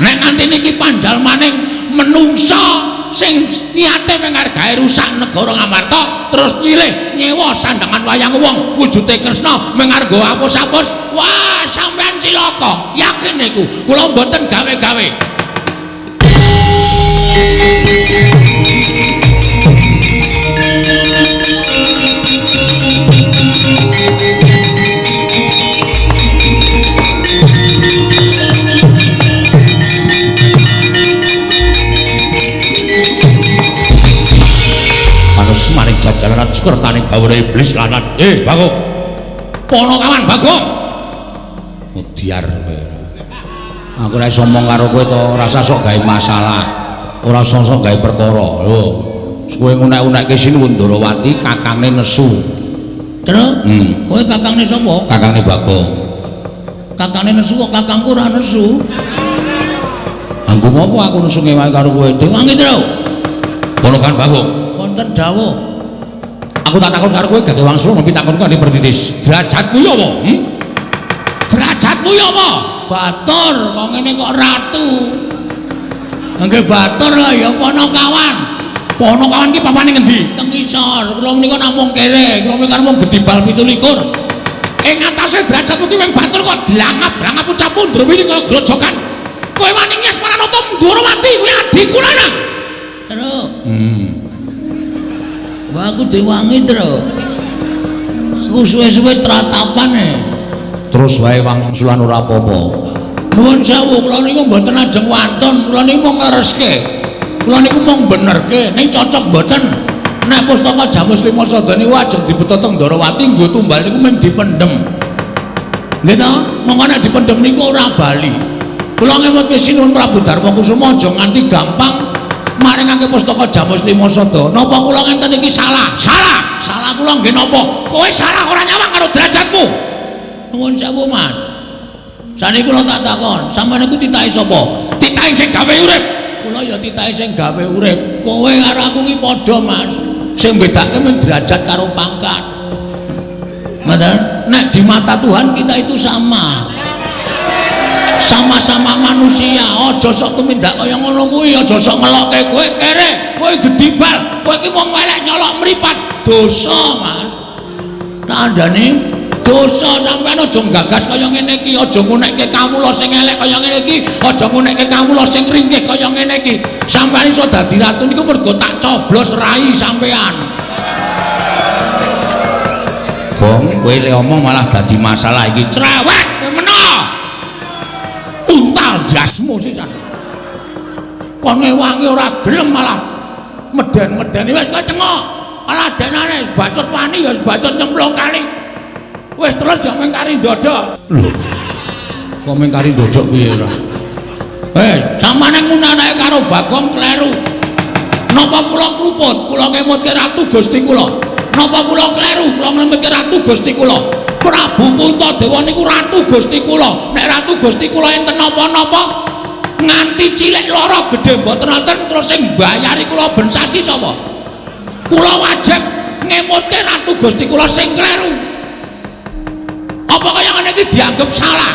Nek nganti niki panjalmaning menungsa sing niate mung arep gawe rusak negara Ngamarta terus nyilih nyewa sandangan wayang wong wujude Kresna mung arep nggo apus-apus, wah sampean cilaka, yakin niku. Kula mboten gawe-gawe. Maring jajaran sekertaning bawana iblis lanat. Bagong. Ponokawan Bagong. Mudiar kowe. Aku ora iso omong karo kowe to, ora usah sok gawe masalah. Ora usah sok gawe perkara. Lho, kowe ngunek-unekke Sinuwun Darawati kakangne nesu. Terus, kowe kakangne sapa? Kakangne Bagong. Kakangne nesu kok kakangku ora nesu. Anggo ngopo aku nesu ngewahi karo kowe? Dewangi, Tru. Ponokan Bagong. Wonten dawuh. Aku tak takon karo kowe gage wangsul nembe takon kok pertitis. Derajatmu ya apa? Derajatmu ya apa? Batur, kok ngene kok ratu. Nggih batur lah ya Ponokawan. Ponokawan ki papane ngendi? Teng isor. Kula menika namung kere, kula menika namung gedibal 27. Ing atase derajatmu ki wong batur kok dlangap-dlangap ucapmu ndrewini kaya grojokan. Kowe wani ngias Paranata Ndorowati kuwi adikku lanang. Terus. Wah, aku diwangi, Tru. Aku suwe-suwe tratapan e. Terus wae wangsulan ora apa-apa. Nuwun sewu, kula niku mboten ajeng wantun, kula niku mung nglereske. Kula niku mung benerke, ning cocok mboten. Nek pustaka Jamus Lima Sada niku ajeng dibeto teng Darawati nggo tumbal niku mung dipendhem. Nggih to? Monggo nek dipendhem niku ora bali. Kula ngemutke Sinuwun Prabu Darma Kusuma aja nganti gampang maringake pustaka Jamus Lima Sada. Napa kula ngenten iki salah? Salah. Salah kula nggih napa? Kowe salah ora nyawang karo derajatmu. Nuwun sewu, Mas. Saniki kula tak takon, sampeyan niku titahe sapa? Titahe sing gawe urip. Kula ya titahe sing gawe urip. Kowe karo aku ki padha, Mas. Sing bedake mung derajat karo pangkat. Ngoten? Nek di mata Tuhan kita itu sama. Sama-sama manusia, aja sok tumindak kaya ngono kuwi, aja sok ngelokke kowe kere, kowe gedibal, kowe iki wong elek nyolok mripat, dosa, Mas. Tak andani Dosa sampean aja nggagas kaya ngene iki, aja ngunekke kawula sing elek kaya ngene iki, aja ngunekke kawula sing ringkih kaya ngene iki. Sampean iso dadi ratu niku mergo tak coblos rai sampean. Gong, kowe le omong malah dadi masalah iki. Cerewet kowe meno. Untal jasmu sisan. Kon ngewangi ora gelem malah meden-medeni wis kowe cengok. Alah denane wis bacut wani ya wis bacut nyemplung kali. Wis terus ya mung kari ndodok. Lho. Kok mung kari ndodok piye ora? Samane ngunanake karo Bagong kleru. Napa kula kluput, kula ngemutke ratu Gusti kula. Napa kula kleru, kula ngemutke ratu Gusti kula. Prabu Puntadewa niku ratu Gusti kula. Nek ratu Gusti kula enten napa-napa nganti cilik lara gedhe mboten wonten terus sing mbayari kula ben sasi sapa? Kula wajib ngemutke ratu Gusti kula sing kleru. Apa kaya ngene iki dianggep salah?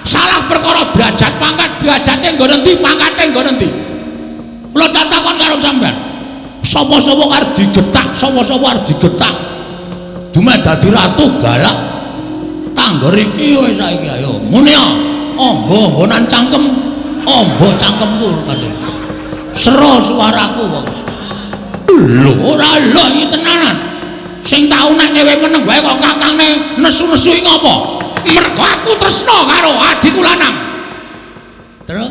Salah perkara derajat pangkat, derajate nggon endi, pangkate nggon endi? Kula takon karo sampean. Sapa-sapa arep digetak, sapa-sapa arep digetak. Dumeh dadi ratu galak. Tanggor iki wis saiki ayo muni ya. Amba-ambanan cangkem, amba cangkemku kasih. Sero suaraku wong. Lho ora lho iki tenanan. Sing tau nek kowe meneng wae kok kakange nesu-nesu iki ngopo? Mergo aku tresna karo adikku lanang. Tru?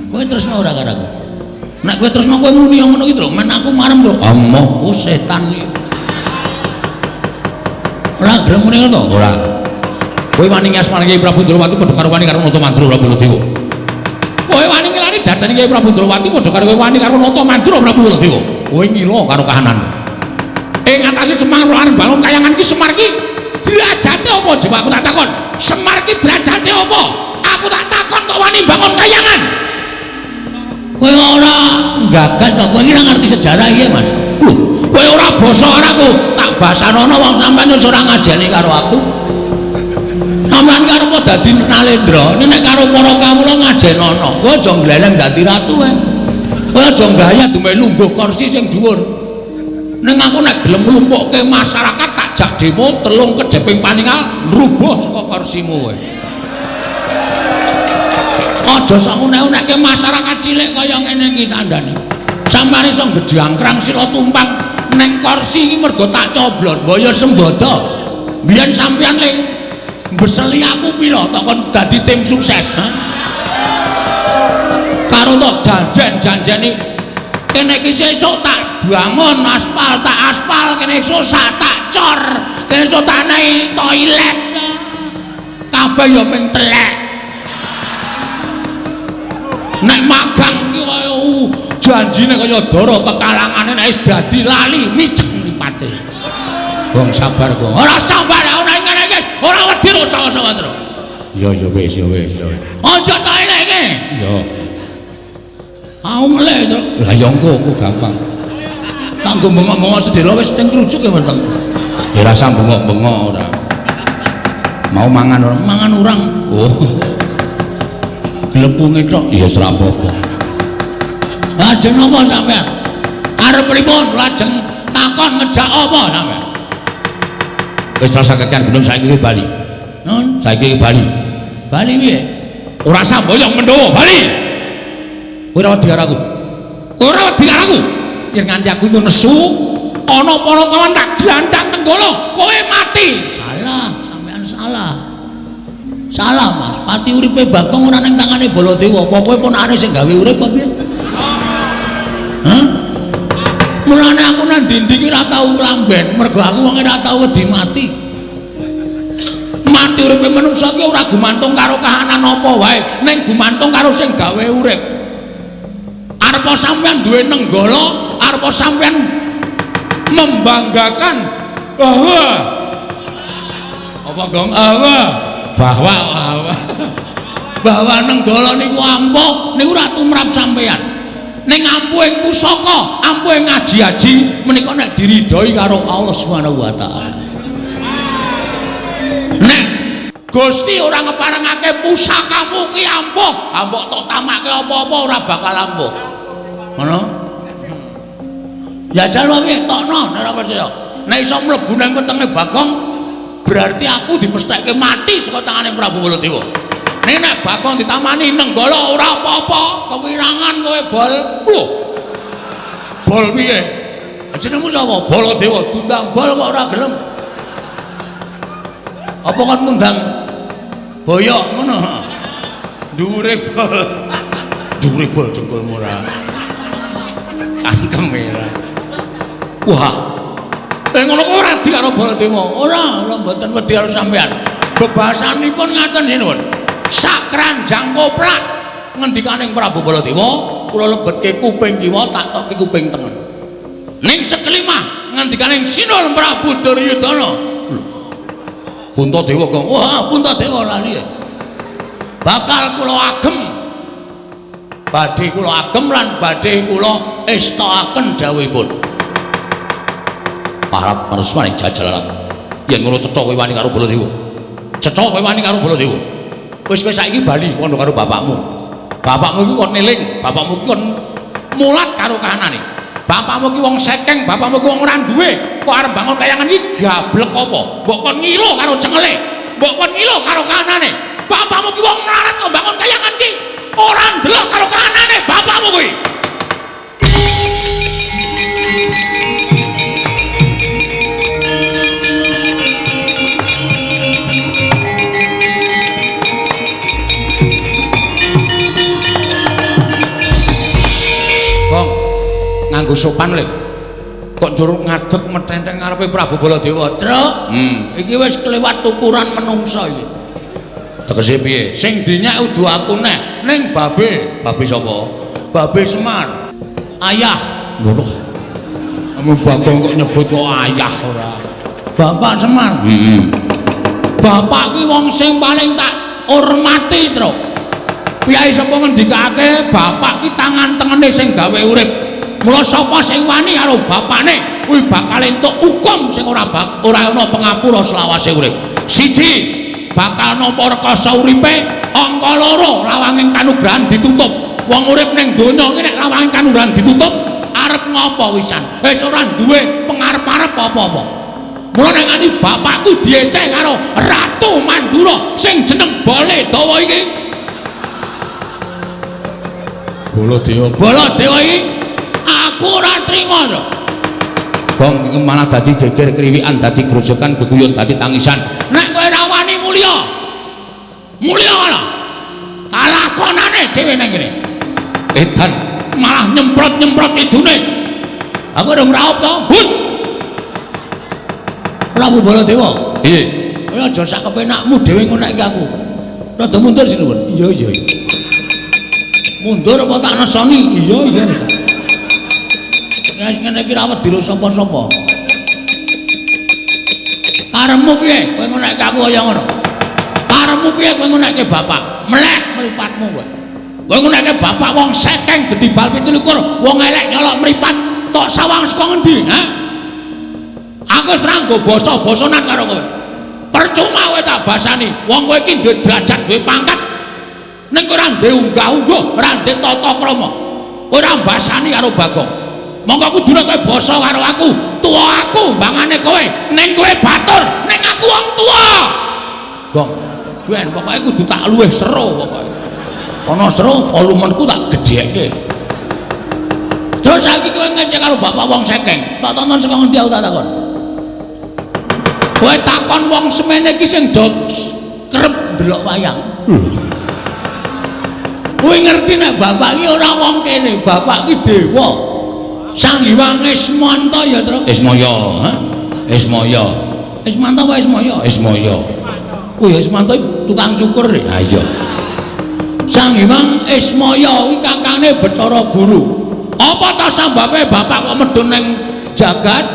Kowe tresna ora karo aku? Nek kowe tresna kowe muni ngono ki, Tru. Men aku marem, Tru. Amoh, ku setan iki. Ora gelem muni ngono to? Ora. Kowe wani ngasmani Kyai Prabu Ndrawati padha karo wani karo Nata Mandra Prabu Baladewa. Kowe wani ngelani jajane Kyai Prabu Ndrawati padha karo kowe wani karo Nata Mandra Prabu Baladewa. Kowe ngila karo kahananmu. Ing atase Semar lan bangun kayangan iki Semar iki derajate apa coba aku tak takon. Semar iki derajate apa? Aku tak takon kok wani bangun kayangan. Kowe ora gagal to, kowe iki ora ngerti sejarah iya, Mas. Lho, kowe ora basa karo aku, tak basanono wong sampean wis ora ngajeni karo aku. Sampean karo dadi Nalendra, nek karo para kawula ngajenono. Kowe aja ngleleng dadi ratu kowe. Kowe aja gaya dumeh lungguh kursi sing dhuwur. Ning aku nek gelem nglumpukke masyarakat tak jak demo telung kejeping paningal rubuh saka kursimu kowe. Aja sak unek-unekke masyarakat cilik kaya ngene iki tandane. Sampeyan iso gedhangkrang sila tumpang ning kursi iki mergo tak coblos, mbok ya sembodo. Biyen sampeyan ling mbeseli aku pira tok kon dadi tim sukses, ha? Karo tok janjen-janjeni kene iki sesuk tak bangun aspal, tak aspal, kene esuk tak cor, kene esuk tak naik toilet. Kabeh ya mung telek. Nek magang iki kaya janjine kaya dara kekalangane nek wis dadi lali micek mripate. Wong sabar kok. Ora sabar ora ngene iki, ora wedi sawa-sawa terus. Ya ya wis ya wis. Aja tak eleke. Ya. Aku melek to. Lah ya engko engko gampang. Tak nggo bengok-bengok sedhela wis teng krucuk ya weteng. Ya ora usah bengok-bengok ora. Mau mangan ora? Mangan urang. Oh. Glepunge tok ya ora apa-apa. Lajeng napa sampean? Arep pripun? Lajeng takon ngejak apa sampean? Wis rasa kekan gunung saiki bali. Nun, saiki bali. Bali piye? Ora usah mboyong Pandhawa, bali. Kowe ora wedi karo aku. Kowe ora wedi karo aku. Yen nganti aku iku nesu, ana para kawan tak glandang Nenggala, kowe mati. Salah, sampean salah. Salah, Mas. Pati uripe Bagong ora ning tangane Baladewa. Apa kowe ponakane sing gawe urip apa piye? Hah? Mulane aku nang ndi-ndi ki ora tau klamben, mergo aku wong ora tau wedi mati. Mati uripe manungsa ki ora gumantung karo kahanan apa wae, ning gumantung karo sing gawe urip. Arepa sampeyan duwe Nenggala, arepa sampeyan membanggakan bahwa apa gong? Bahwa bahwa Nenggala niku ampuh niku ora tumrap sampeyan. Ning ampuhing pusaka, ampuhing ngaji-aji menika nek diridhoi karo Allah Subhanahu wa taala. Nek Gusti ora ngeparengake pusakamu ki ampuh, mbok tok tamake apa-apa ora bakal ampuh. Ngono? Jajal wae tokno nek ora percaya. Nek iso mlebu nang wetenge Bagong, Berarti aku dipestheke mati saka tangane Prabu Baladewa. Ning nek Bagong ditamani Nenggala ora apa-apa, kewirangan kowe Bol. Lho. Bol piye? Jenengmu sapa? Baladewa. Diundang Bol kok ora gelem. Apa kon ngundang boyok ngono? Dhuwure Bol. Dhuwure Bol jengkolmu ora. Cangkeme ora. Wah. Ngono kok ora wedi karo Baladewa. Ora, ora mboten wedi karo sampean. Bebasanipun ngaten sinuwun. Sak keranjang koplak ngendikaning Prabu Baladewa, kula lebetke kuping kiwa tak tokke kuping tengen. Ning sekelimah ngendikaning Sinuwun Prabu Duryudana. Puntadewa Gong. Wah, Puntadewa lali. Bakal kula agem. Badhe kula agem lan badhe kula estokaken dawuhipun. Parap maresmaning jajalaran. Yen ngono cetha kowe wani karo Baladewa. Cetha kowe wani karo Baladewa. Wis kowe saiki bali kono karo bapakmu. Bapakmu iki kon eling, bapakmu iki kon mulat karo kahanane. Bapakmu iki wong sekeng, bapakmu iki wong ora duwe. Kok arep bangun kayangan iki gablek apa? Mbok kon ngilo karo cengele. Mbok kon ngilo karo kahanane. Bapakmu iki wong melarat kok bangun kayangan iki ora ndelok karo kahanane bapakmu kuwi. Nganggo sopan le. Kok njur ngadeg metenteng ngarepe Prabu Baladewa. Truk, iki wis kelewat ukuran menungsa iki. Tegese piye? Sing dinyak udu aku neh, ning babe. Babe sapa? Babe Semar. Ayah. Lho. Kamu Bagong kok nyebut kok ayah ora. Bapak Semar. Heeh. Bapak ki wong sing paling tak hormati, Truk. Piyai sapa ngendikake bapak ki tangan tengene sing gawe urip. Mula sapa sing wani karo bapane kuwi bakal entuk hukum sing ora ana pengapura selawase urip. Siji, bakal nampa rekasa uripe, angka loro lawanging kanugrahan ditutup. Wong urip ning donya iki nek lawanging kanugrahan ditutup, arep ngopo wisan? Wis ora duwe pengarep-arep apa-apa. Mula nek nganti bapakku dieceh karo Ratu Mandura sing jeneng Baladewa iki. Baladewa, Baladewa iki aku ora trima to. Gong iki malah dadi geger kriwikan, dadi grojokan, geguyon, dadi tangisan. Nek kowe ora wani mulya. Mulya ora. Kalakonane dhewe nang kene. Edan malah nyemprot-nyemprot idune. Aku ora ngraup to. Hus. Prabu Baladewa. Piye? Kowe aja sak kepenakmu dhewe ngono iki aku. Rada mundur sinuwun. Iya iya. Mundur apa tak nesoni? Iya iya wis. Nek ngene iki ra wedi sapa-sapa. Karepmu piye kowe ngonekke aku kaya ngono? Karepmu piye kowe ngonekke bapak? Melek mripatmu kowe. Kowe ngonekke bapak wong sekeng gedhi bal 27, wong elek nyolok mripat, tok sawang saka ngendi, ha? Aku wis ra nggo basa-basanan karo kowe. Percuma kowe tak basani. Wong kowe iki duwe derajat, duwe pangkat. Ning kowe ora duwe unggah-ungguh, ora duwe tata krama. Kowe ora mbasani karo Bagong. Monggo kudune kowe basa karo aku, tuwa aku mbangane kowe, ning kowe batur, ning aku wong tuwa. Gong, ben pokoke kudu tak luwih seru pokoke. Ana seru volumeku tak gedhekke. Terus saiki kowe ngecek karo bapak wong sekeng, tak tonton saka ngendi aku tak takon. Kowe takon wong semene iki sing do kerep ndelok wayang. Kowe ngerti nek bapak iki ora wong kene, bapak iki dewa. Sang Hyang Ismanta ya, Truk. Ismaya, ha? Ismaya. Ismanta apa Ismaya? Ismaya. Kuwi Ismanta tukang cukur. Ha iya. Sang Hyang Ismaya kuwi kakane Bathara Guru. Apa ta sambabe bapak kok medhun ning jagat?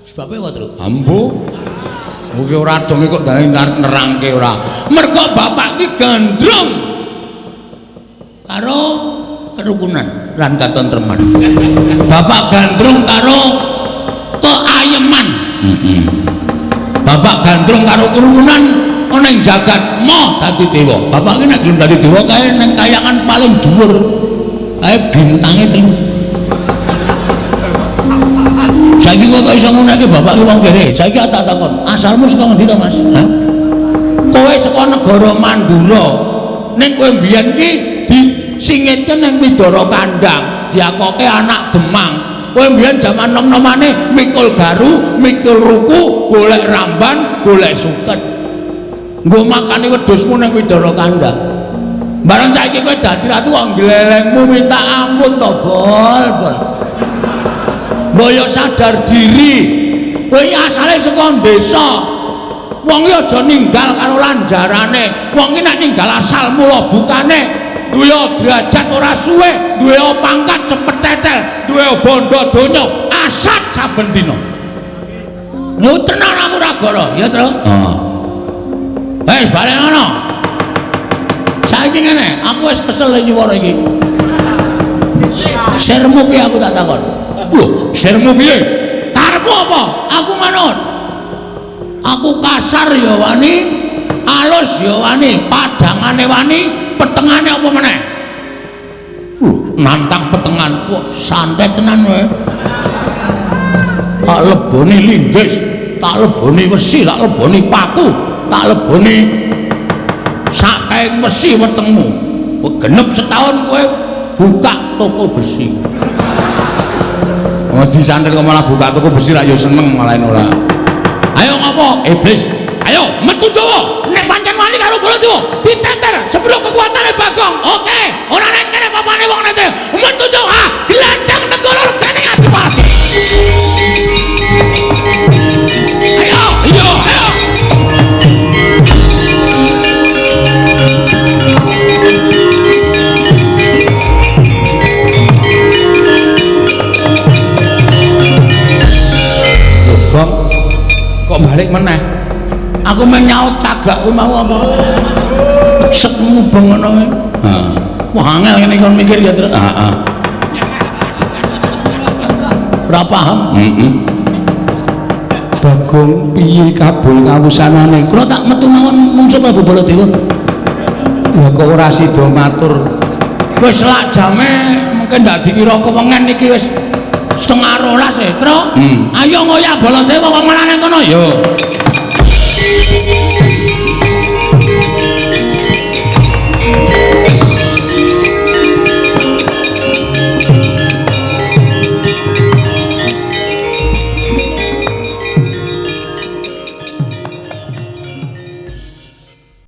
Sebabe apa, Truk? Ambo. Kuwi ora donge kok nerangke ora. Mergo bapak ki gandrung karo kerukunan lan katentreman. Bapak gandrung karo keayeman. Bapak gandrung karo kerukunan ana ing jagat mo dadi dewa. Bapak ki nek gelem dadi dewa kae ning kayangan paling dhuwur. Kae bintange 3. Saiki kok iso nguneke bapake wong kere. Saiki tak takon, asalmu saka ngendi to, Mas? Hah? Kowe saka negara Mandura. Ning kowe mbiyen ki disingitke ning Widara Kandang, diakoke anak Demang. Kowe mbiyen jaman nom-nomane mikul garu, mikul ruku, golek ramban, golek suket. Nggo makani wedhusmu ning Widara Kandang. Bareng saiki kowe dadi ratu kok glelengmu minta ampun to, Bol, Bol. Mbok yo sadar diri. Kowe iki asale saka desa. Wong iki aja ninggal karo lanjarane. Wong iki nek ninggal asal mula bukane, duwe derajat ora suwe, duwe pangkat cepet tetel, duwe bondo donya asat saben dina. Lho tenan aku ora goro, ya, Tru? Heeh. Hei, balik ngono. Saiki ngene, aku wis kesel nyuwara iki. Sirmu ki aku tak takon. Lho, sirmu piye? Karepmu apa? Aku manut. Aku kasar ya wani, alus ya wani, padangane wani, petengane apa meneh? Lho, nantang petengan. Kok santai tenan kowe. Tak leboni linggis, tak leboni wesi, tak leboni paku, tak leboni sak kaeng wesi wetengmu. Genep setahun kowe buka toko besi. Oh, disantet kok malah buka toko besi ra ya seneng malah ora. Ayo ngopo? Iblis. Ayo metu Jawa. Nek pancen wani karo Baladewa, ditenter sepiro kekuatane Bagong. Oke, ora nek kene papane wong nete. Metu Jawa, glandang negara regane Adipati. Ayo, iya, ayo. Lho, Gong. Kok balik meneh? Aku menyaut cagak kuwi mau apa? Sek mubeng ngono kuwi. Heeh. Wah, angel ngene kon mikir ya, Tru. Heeh. Ora paham. Heeh. Bagong piye kabul kawusanane? Kula tak metu mawon mungsuh Prabu Baladewa. Lah kok ora sida matur? Wis lak jame mungkin ndak dikira kewengen iki wis 11:30 e, Tru. Ayo ngoyak Baladewa wong malah nang kono. Yo.